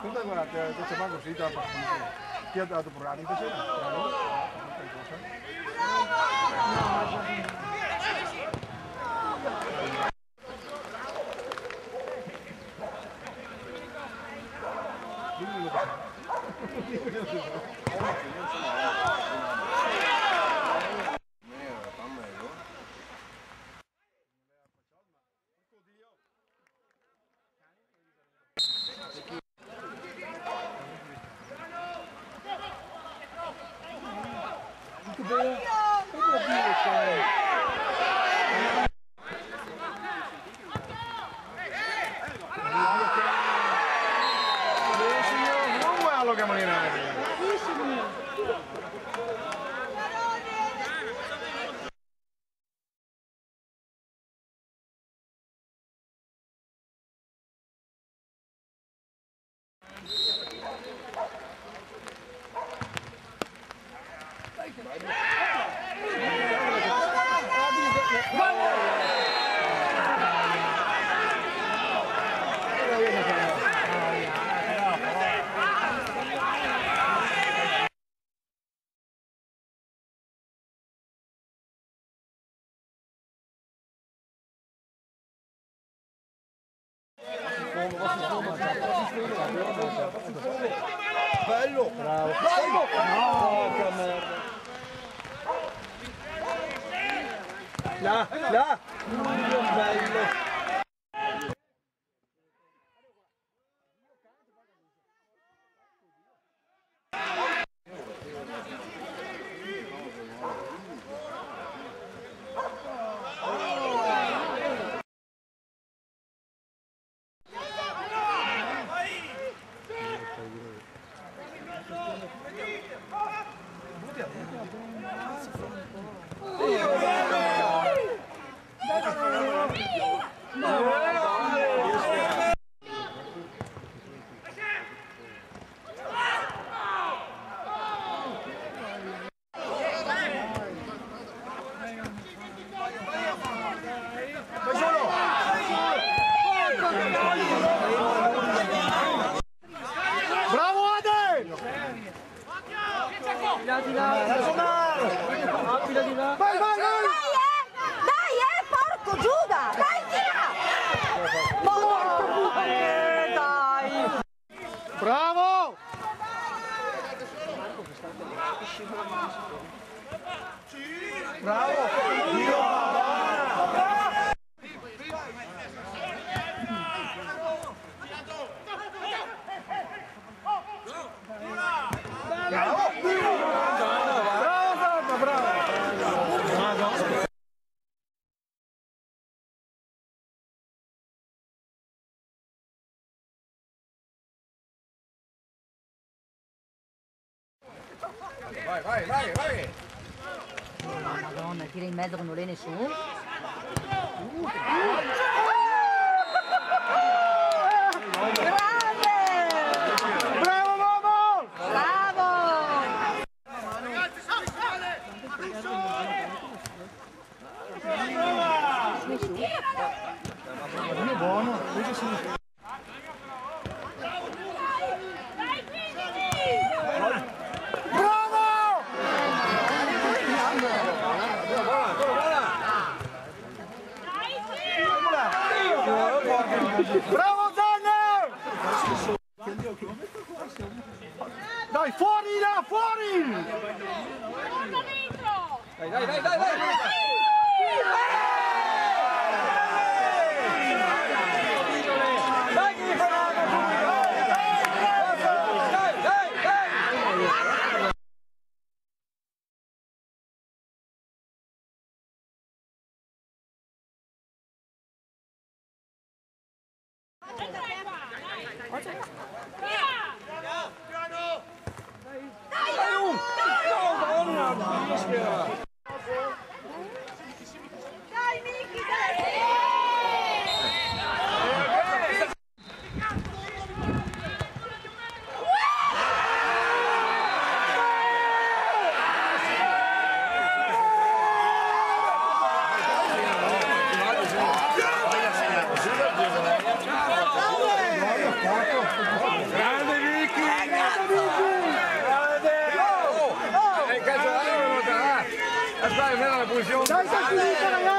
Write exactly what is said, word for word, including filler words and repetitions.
Guarda, guarda, te, te se fa cusì, te la fa cusì. Chi ha dato programmi? Invece no, bravo. Belo! Bravo! Belo! No, che merda! Là, là! Belo! Bravo, Ade! Di là, di là. Vai, vai, vai! Dai, eh! Dai, eh! Porco Giuda! Dai, tira! Porco Giuda! Dai! Bravo! Bravo! Bravo! Bravo, Franco, bravo! Vai, vai, vai, vai! Madonna, tira in mezzo che non l'è nessuno. Grande! Bravo, Momo! Bravo! Bravo! Bravo, Zanne! Dai, fuori là, fuori! Dai, dai, dai, dai, dai! Grande Dai, dai, dai, dai.